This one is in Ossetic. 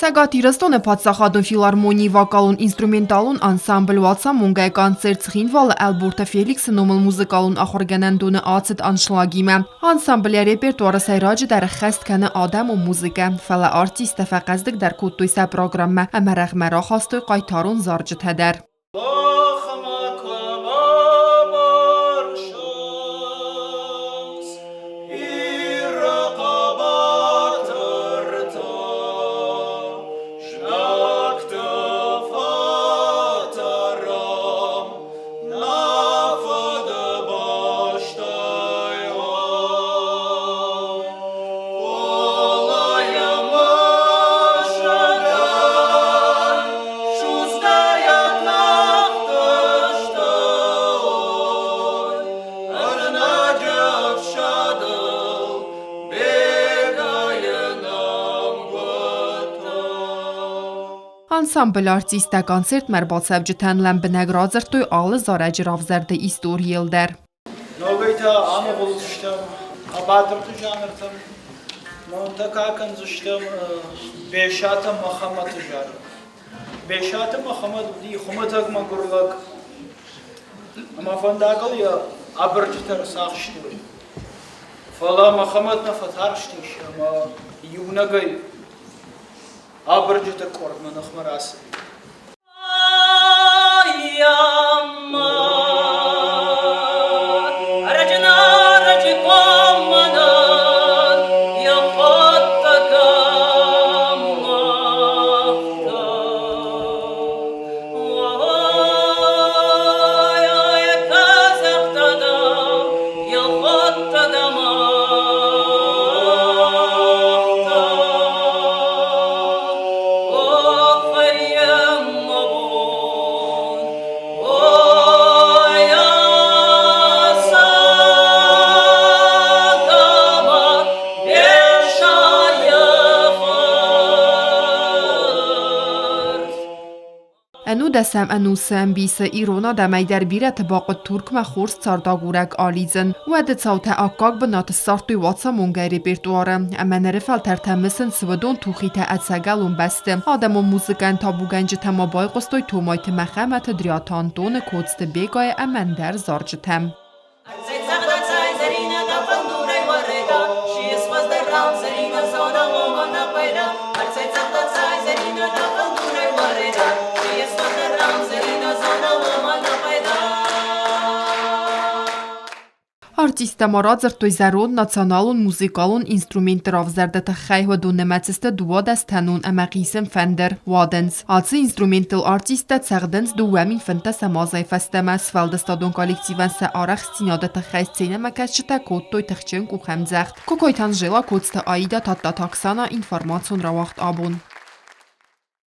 Цӕгат Ирыстоны паддзахадон филармонийы вокалон-инструменталон ансамбль Уацамонгӕ концерт Цхинвалы Ӕлборты Феликсы номыл музыкалон ахуыргӕнӕндоны ацыд аншлагимӕ. Ансамбль йӕ репертуары сӕйраджыдӕр ӕххӕст кӕны адӕмон музыкӕ, фӕлӕ артисттӕ фӕхъӕздыгдӕр кодтой сӕ программӕ ӕмӕ рӕгъмӕ рахастой хъайтарон зарджытӕ дӕр. Ансамблы артисттӕ концертмӕ ӕрбацӕуджытӕн лӕмбынӕг радзырдтой алы зарӕджы равзӕрды историйыл дӕр. Ногӕй та аныгъуылдзыстӕм хъӕбатырты жанртӕм, нонтӕ кӕндзыстӕм Бесаты Мӕхӕмӕты зарӕг. Бесаты Мӕхӕмӕт уыди хуымӕтӕг мӕгуыр лӕг ӕмӕ фӕндагыл йӕ абырджытӕ ӕрцахстой. Фӕлӕ Мӕхӕмӕт нӕ фӕтарстис ӕмӕ иунӕгӕй абырджыты къордмӕ ныхмӕ рацыди. Ӕнудӕсӕм ӕнусы ӕмбисы ирон адӕмӕй дӕр бирӕты бахъуыд Туркмӕ хорз цардагурӕг алидзын. Уӕды цаутӕ аккаг бынаты ссардтой уацамонгӕ репертуары, ӕмӕ ныры фӕлтӕртӕ мысынц уыдон тухитӕ ӕцӕгӕлон бӕсты. Адӕмон музыкӕйӕн табугӕнджытӕ ма байхъуыстой Томайты Мӕхӕмӕты, Дриаты Антоны, Коцты Бегайы ӕмӕ ӕндӕр зарджытӕм. Артисттӕ ма радзырдтой зӕронд националон музыкалон инструментты равзӕрды тыххӕй, уыдон нымӕцы сты дыууадӕстӕнон ӕмӕ хъисын фӕндыр, уадындз. Ацы инструменттыл артисттӕ цӕгъдынц 2015 азӕй фӕстӕмӕ. Сфӕлдыстадон коллективӕн сӕ арӕхстдзинады тыххӕй сценӕмӕкӕсджытӕ кодтой тыхджын къухӕмдзӕгъд. Кокойты Анжела, Коцты Аида, Тадтаты Оксана, информацион рауагъд абон.